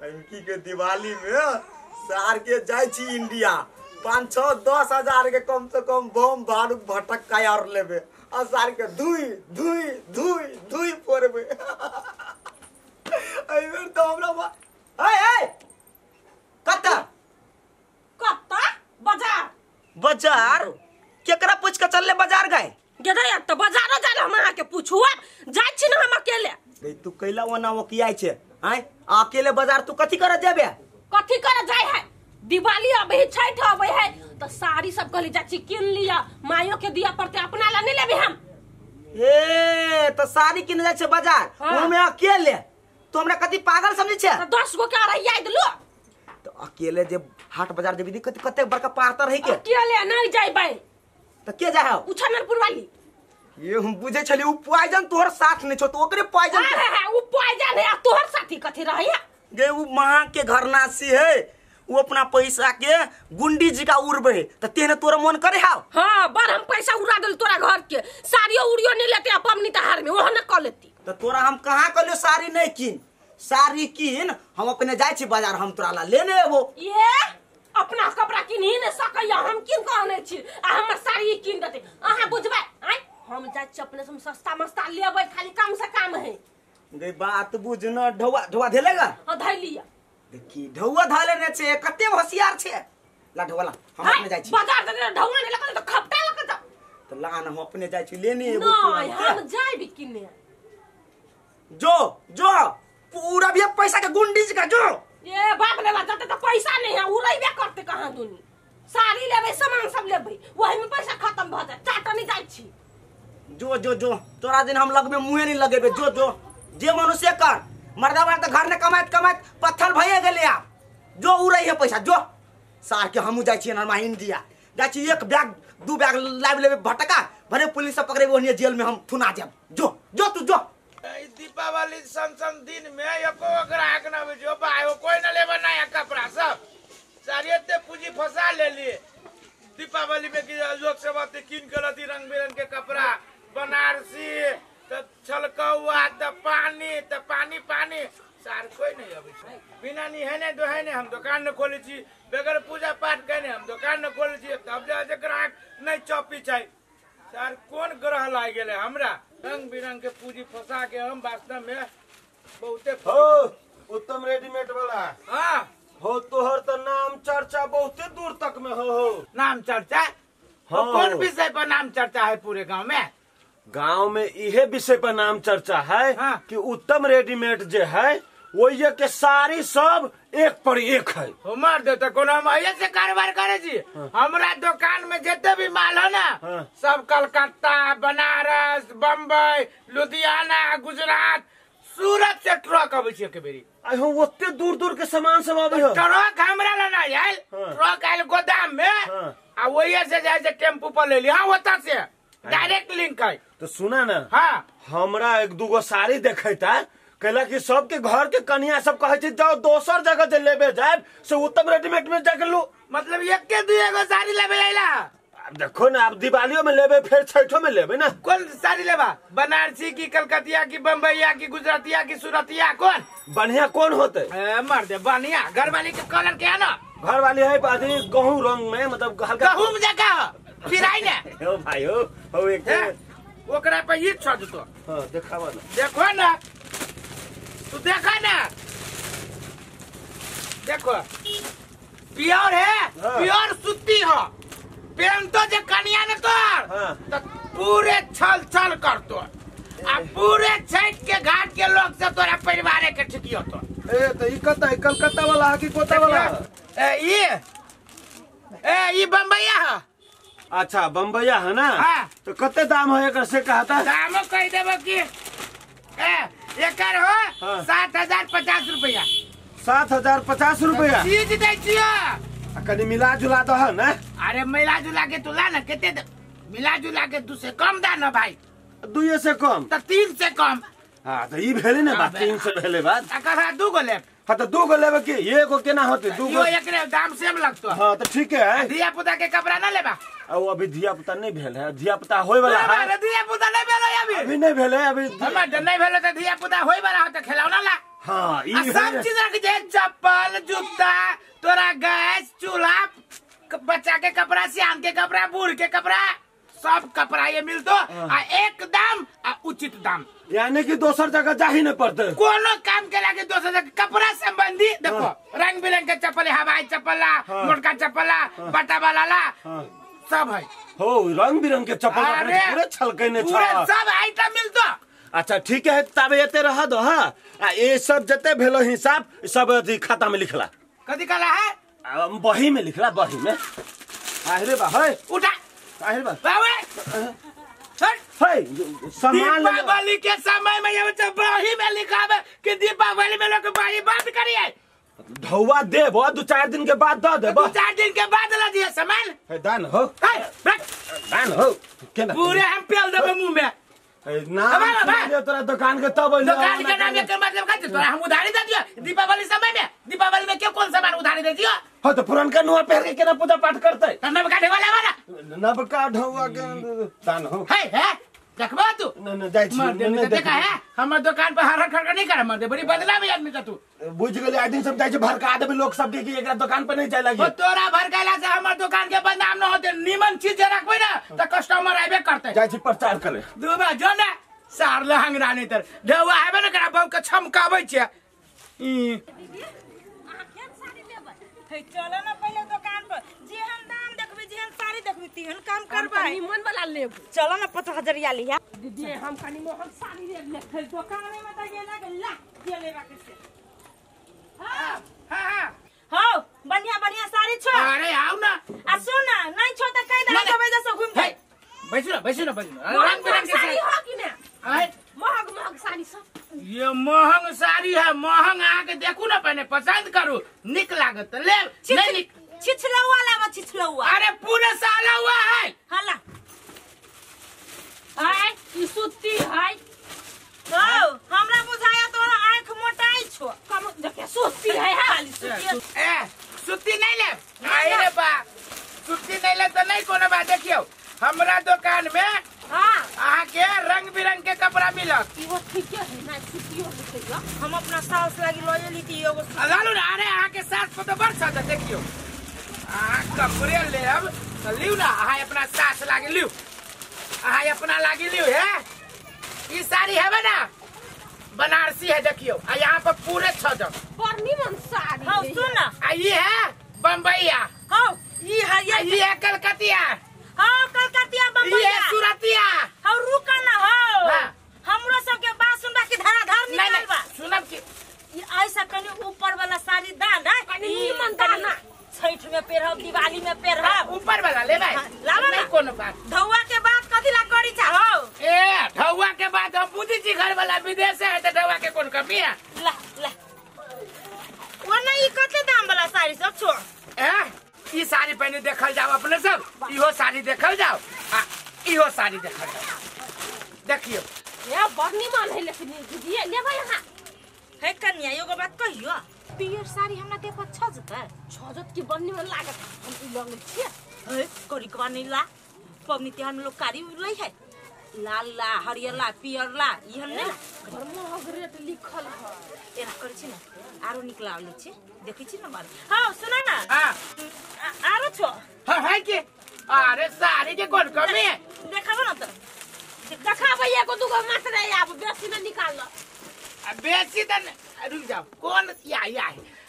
की के दिवाली में सार के जाय छी इंडिया 5 6 10 हजार के कम से कम बम बारूद भटक्का और लेबे आ सार के धुई धुई धुई धुई फोड़बे। एहि बेर तो हमरा ए ए कत्ता कत्ता बाजार बाजार केकरा पूछ के चलले बाजार गए गेदै त बाजारो जाले हम अहाँ के पूछू जाय छी न हम अकेले। गई तू कैला ओना ओकियाय छे आय अकेले बाजार तू कथी करे जेबे कथी करे जाय है दिवाली अबे है छठ अबे है त साड़ी सब कहली जा छी किन लिया मायो के दिया पड़ते अपना ला नहीं लेबे हम। ए त साड़ी किन जाय छे बाजार हाँ। ओमे अकेले तो हमरा कथी पागल समझै छे त 10 गो के अरैया देलु त अकेले जे हाट बाजार जेबी कते कते बड़का पातर है के अकेले नहीं जायबै त के जाय हो उछनरपुर वाली ये हम बुझे छली उ पॉइजन तोहर साथ नहीं छो तो ओकरे पॉइजन हां हां उ पॉइजन है तोहर साथी कथी रहै गे उ महा के घर नासी है उ अपना पैसा के गुंडी जी का उड़बे त तेने तोरा मन करे हाव। हां बड़ हम पैसा उड़ा देल तोरा घर के साड़ियो उड़ियो नहीं लेते आ पबनी तहार में ओहो न क लेती त तोरा हम कहां कहलियो साड़ी नहीं किन साड़ी किन हम अपने जाय छी बाजार हम तोरा ला लेने एबो। ये अपना कपड़ा किन ही नहीं सकैया हम किन कहने छी आ हमर साड़ी किन देते अहाँ बुझबै आय हम जाय छी अपने से सस्ता मस्ता लेबै खाली काम से काम है। गे बात बुझ न ढौआ ढौआ धेलेगा हां धैलिया देखी ढौआ धाले ने छे कते होशियार छे ला ढौआ ला हम अपने जाय छी बाजार से ढौआ ने लगल त खपटा लगत त ला न हम अपने जाय छी लेने एबो तोरा नहीं हम जाय किने जो जो पूरा भी पैसा के गुंडी जी का जो ये बाप रे बाप जते त पैसा नहीं है उड़ैबे करते कहां दुनी साड़ी लेबै सामान सब लेबै वही में पैसा खत्म भ जाय चाटा नहीं जाय छी जो जो जो तोरा दिन हम लगबे मुंहे नहीं लगेबे जो जो जे मनुष्य कर मर्दावा त घर ने कमाइत कमाइत पत्थर भइए गेले आप जो उड़ै है पैसा जो सार के हमहू जाय छी नमा इंडिया जाय छी एक बैग दू बैग लाबि लेबे भटका भरे पुलिस सब पकड़ेबे ओहने जेल में हम थुना जाब जो जो तू जो। दीपावली सन सन दिन में एको ग्राहक न आबै जो भाई कोई न लेबे नया कपड़ा सब सारी एते पूंजी फंसा लेली दीपावली में कि लोग सब एते कीन के लती रंग बिरंग के कपड़ा बनारसी त छलकौआ त पानी पानी सार कोई नहीं अबै छै बिना निहेने दोहेने हम दुकान न खोलै छी बगैर पूजा पाठ केने हम दुकान न खोलै छी तब जे ग्राहक नहीं चौपी छै सार कोन ग्रह लागि गेलै हमरा रंग बिरंग के पूंजी फंसा के हम वास्तव में बहुते हो उत्तम रेडीमेड वाला। हाँ हो तोहर त नाम चर्चा बहुते दूर तक में हो नाम चर्चा हो कौन विषय पर नाम चर्चा है पूरे गांव में? गांव में इहे विषय पर नाम चर्चा है। हाँ। कि उत्तम रेडीमेड जे है वही के सारी सब एक पर एक है। मार दे तो कोनो हम से कारोबार करे जी। हाँ। हमरा दुकान में जितने भी माल है ना। हाँ। सब कलकत्ता बनारस बम्बई लुधियाना गुजरात सूरत से ट्रक आबै छै के बेरी। आई हम ओते दूर दूर के सामान सब आबै है। ट्रक हमरा ला ना आयल। हाँ। ट्रक आयल गोदाम में। हाँ। आ वही से जाय से टेम्पू पर ले ली। हां ओता से डायरेक्ट लिंक है। तो सुना ना। हां हमरा एक दूगो साड़ी देखैता कहला कि सबके घर के कन्या सब कहे छै जाओ दोसर जगह जे लेबे जाए से उत्तम रेडीमेड में जाके लू। मतलब एक के दुई एगो साड़ी लेबे आइला। अब देखो ना अब दिवालियों में लेबे फिर छठो में लेबे ना। कौन साड़ी लेबा? बनारसी की कलकतिया की बम्बईया की गुजरातिया की सूरतिया कौन बढ़िया कौन होते? मर दे बढ़िया घर वाली के कलर के है ना। घर वाली है आदमी गेहूं रंग में मतलब हल्का गहूं जका फिर आई ने हो भाई हो एक ओकरा पे ई छ जतो। हां देखावा ना देखो ना तू देखा ना देखो प्योर है। हाँ। प्योर सूती हो पेन तो जे कनिया ने तोर। हाँ। तो पूरे छल छल कर तो आ पूरे छठ के घाट के लोग से तोरा परिवार के ठिकियो तो। ए तो ई कता ई कलकत्ता वाला है कि कोता वाला? ए ई ए ई बम्बईया है। अच्छा बम्बईया है ना। हाँ। तो कते दाम है एकर से कहता? दामो कह देबो कि ए एकर हो। हाँ। 7050 रुपया। 7050 रुपया चीज दै छियो। कनी मिला जुला दह ना। अरे मिला जुला के तू ला ना केते मिला जुला के 2 से कम दा ना भाई। 2 से कम त 3 से कम। हां त ई भेले ना बात 3 से भेले बात। एकर हा 2 गो लेब। हां त 2 गो लेबे कि एगो केना होते? 2 गो यो एकरे दाम सेम लगतो। हां त ठीक है। धिया पुता के कपड़ा ना लेबा? ओ अभी धिया पुता नहीं भेल है। धिया पुता होय वाला है। अरे धिया पुता नहीं भेल अभी। अभी नहीं भेल है अभी। हमर नहीं भेल त धिया पुता होय वाला हो त खेलौना ला। हां ई सब चीज रख दे, चप्पल जूता, तोरा गैस चूल्हा, बच्चा के कपड़ा, सियान के कपड़ा, बूढ़ के कपड़ा, सब कपड़ा ये मिलतो आ एकदम आ उचित दाम। यानी कि दोसर जगह जाही नहीं पड़ते कोनो काम के लागे दोसर जगह। कपड़ा संबंधी देखो रंग बिरंग के चप्पल, हवाई चप्पल, मोटका चप्पल, बटा वाला ला सब है। हो रंग बिरंग के चप्पल पूरे छलके ने पूरे सब आइटम मिलतो। अच्छा ठीक है तब एते रह दो। हां आ ये सब जते भेलो हिसाब सब अथी खाता में लिखला। कथी कहला है? बही में लिखला, बही में। आहिरे बा है उठा, आहिरे बा बावे छोड़ है सामान। दीपावली के समय में ये तो बही में लिखावे कि दीपावली में लोग बही बंद करिए। ढौवा देबो 2-4 दिन के बाद the देबो। 2-4 दिन के बाद ला दिए सामान। है दान हो, है रख दान हो केना पूरे हम पेल देबे मुंह में। ना तोरा दुकान के तब दुकान के नाम के मतलब का तोरा हम उधारी दे दियो दीपावली समय में। दीपावली में के कौन सामान उधारी दे दियो? हां तो पुरनका नुआ पहन के केना पूजा पाठ करते? नबका ढेवा लावा ना, नबका ढौवा के दान हो। है है देखबा तू न न जाय छी न देखा है हमर दुकान पर हर खड़ नहीं कर मर दे बड़ी बदनामी आदमी का तू। बुझ गेलै आदमी सब जाय छै भड़का देबे लोग सब के कि एकरा दुकान पर नहीं जाय लागी। ओ तोरा भड़काला से हमर दुकान के बदनाम न होते। नीमन चीज जे रखबे ना त कस्टमर आबे करते। जाय छी प्रचार करे दुबा जो ना सार लहंग रानी तर ढौवा आबे न करा बहु के छमकाबै छै। ई दीदी अहाँ केहन साड़ी लेबै? हे चलो ना पहिले दुकान पर, जेहन दाम देखबी जेहन साड़ी देखबी तेहन काम करबै। निमन वाला लेब। चलो ना 50,000 लिया दीदी, हम कनी मोहन साड़ी ले ले दुकान में त गेला के ला के लेबा के से। हां हां हां बढ़िया बढ़िया साड़ी छो। अरे आओ ना आ सुन ना नहीं छो त कह दे हम वजह से घूम के। बैसु ना बैसु ना बैसु ना। रंग बिरंग के साड़ी हो कि ना? आए महंग महंग साड़ी सब। ये महंग साड़ी है, महंग आके देखू ना पहले पसंद करू, निक लागत ले नहीं निक छिछलौआ लावा छिछलौआ। अरे पूरे साला हुआ है। हाला आय ई सुती है। हो हमरा बुझाया तोरा आंख मोटाई छो। कम देखे सुती है खाली सुती। ए सुती नहीं ले आई रे बा, सुती नहीं ले त नहीं कोनो बात। देखियो हमरा दुकान में हां आहा के रंग बिरंग के कपड़ा मिलत। इहो ठीक है ना सुतियो है। हम अपना सास लागी लय लीती एगो लालू ना। अरे आहा के सास पर तो बड़ सजा। देखियो आहा कपड़े लेब त लिउ ना, आहा अपना सास लागी लिउ, आहा अपना लागी लिउ। है ई साड़ी है ना बनारसी है देखियो, आ यहाँ पर पूरे छजक बड़ निमन साड़ी। हां सुन ना आ ई है बम्बईया। हां ई है, ई है कलकतिया। हां कलकतिया बम्बईया। ई है सुरतिया। हां रुक ना हो। हमरो सब के बात सुनबा की धाराधार निकालबा। सुनब की ई ऐसा कनी ऊपर वाला साड़ी दा ना, कनी निमन दा ना, छठ में पेरब दिवाली में पेरब। ऊपर वाला लेबै लावा नहीं कोनो बात। ढौवा के बात कथी ला करी चाहो? ए ढौवा के बात हम बुझी छी, घर वाला विदेश है त ढौवा के कोन कमी है। ला ला ओ नहीं कते दाम वाला साड़ी सब छो? ए ई साड़ी पहने देखल जाओ अपने सब, इहो साड़ी देखल जाओ आ इहो साड़ी देखल जाओ। देखियो ए बड़ निमन है लेकिन दीदी लेबै अहाँ। हे कन्या एगो बात कहियो, पियर साड़ी हमरा देह पर छजतै? छजत की बड़ निमन लागत। हम ई लग लै छियै। हे करिकवा नहीं ला, पबनी तिहार में लोग कारी लै है, लाल ला हरियर ला पियर ला इहन नहीं ला। बड़ महग रेट लिखल है। एना करै छी ना आरो निक लागै छी, देखै छी ना बार। हां सुन ना। हां आरो छो? हां है के। अरे साड़ी के कोन कमी है? देखाबो ना त देखाबै एगो दूगो मात्र आब बेसी न निकाल। आ बेसी त रुक जाओ, कौन या या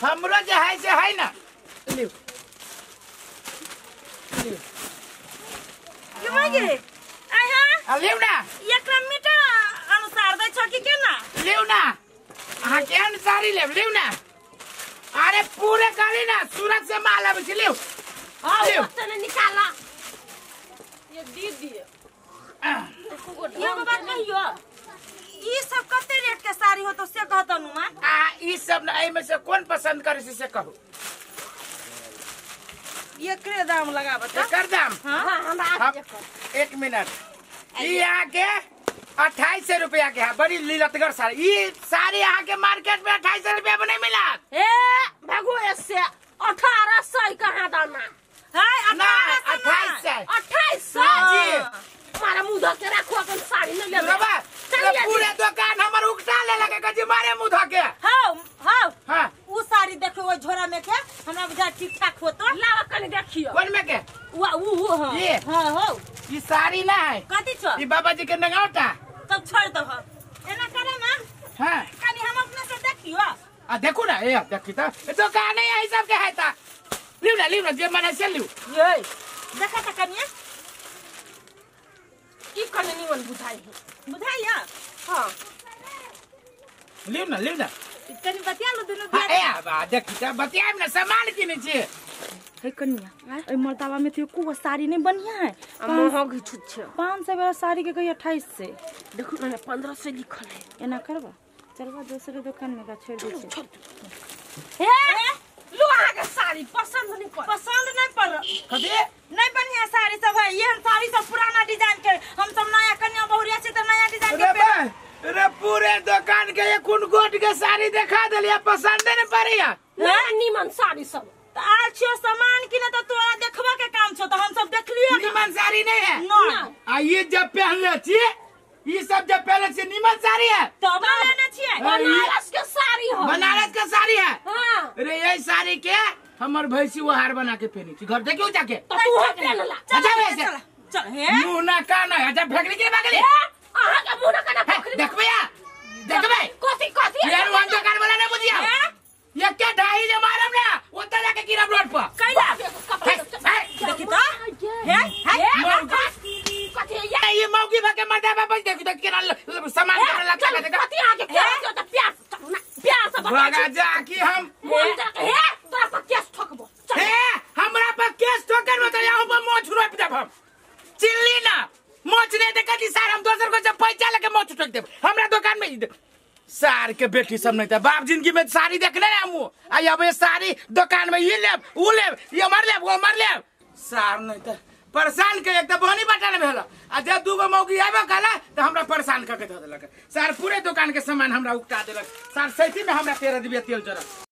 हमरो जे है से है ना लिउ लिउ के मागे आय। हां आ लिउ ना एकरा मीटर अनुसार दै छ कि केना? लिउ ना अहाँ केहन साड़ी लेब लिउ ना। अरे पूरे कहली ना सूरत से माल आबै छै लिउ। हां ओते ने निकाला ये दीदी। ये बात कहियो ई सब कते रेट के साड़ी हो तो से कहत नु मां? आ ई सब न एमे से कोन पसंद करे से कहू। एकरे दाम लगाबत। एकर दाम? हां हमरा एक मिनट। ई अहाँ के 2800 रुपया के है, बड़ी लीलतगर साड़ी। ई साड़ी अहाँ के मार्केट में 2800 रुपया में नहीं मिलत। ए भागो ऐसे 1800 कहाँ दाना है? 2800 2800 जी। मारा मुंह धो के राखो अपन साड़ी न लेबै। पूरे दुकान हमर उकटा ले लगे कजी मारे मुंह धो के। हां देखियो कोन में के वा उ हां ये हां हो ई साड़ी ना है कथि छो ई बाबा जी के नगावटा तब छोड़ दो एना करे ना हां कनी हम अपने से देखियो आ देखो ना ए देखी त दुकान है सब के है ता लिउ ना जे मन से लिउ ये देखा त कनिया की कने निमन बुझाई है बुझाई है हां लिउ ना कनी बतिया लो दुनु हां ए बा देखी त बतियाब ना सामान किने छी हे कनिया ओइ मर्दावा में तो एको साड़ी नहीं बढ़िया है आ महग छुछ 500 वाला साड़ी के कही 2800 देखो ना 1500 लिखल है एना करबा चलबा दूसरे दुकान में का छोड़ दे चलो हे लो अहाँ के साड़ी पसंद नहीं पड़ कथी नहीं बढ़िया साड़ी सब है ये साड़ी सब पुराना डिजाइन के हम सब नया कन्या बहुरिया छै त नया डिजाइन के रे रे पूरे दुकान के एक गोट के साड़ी देखा देलिया पसंद नहीं पड़िया ना निमन साड़ी सब त आल छियो सामान किने त तोरा देखबा के काम छौ त हम सब देखलियो निमन साड़ी नहीं है ना आ ये जब पहनले छी ये सब जब पहनले छी निमन साड़ी है तब लेने छियै बनारस के साड़ी है बनारस के साड़ी है हां रे यही साड़ी के हमर भैंसी वो हार बना के पहनी छी घर देखियो जाके त तू पहनला अच्छा वैसे चल हे मुंह ना कान है जब फेंकली के भागली अहाँ के मुंह ना कान फेंकली देखबे या देखबे कथी कथी यार वन दुकान वाला ना बुझिया ये के ढाई जे मारम ना ओतऽ जाके गिरब रोड पर कैला देखी त हे हे कथी ये मौकी भाके मर्दा बाबा देखी त केना सामान केना लगा के कथी आके के त प्यार ना प्यार से बता भागा जा कि हम मोन जा के हे तोरा पर केस ठोकबो हे हमरा पर केस ठोकर में त यहाँ पर मोछ रोप देब हम चिल्ली ना मोछ नहीं दे कथी सार हम दोसर को जब पैसा लेके मोछ ठोक देब हमरा दुकान में सार के बेटी सब नहीं था बाप जिंदगी में साड़ी देखने ना हम आ अब ये साड़ी दुकान में ये लेब वो लेब ये मर लेब वो मर लेब सार नहीं था परेशान के एक तो बहनी बटा ने भेल आ जब दूगो मौगी आबे कहला त हमरा परेशान करके धऽ देलक सार पूरे दुकान के सामान हमरा उकटा देलक सार सैती में हमरा 13 डिबिया तेल जरल।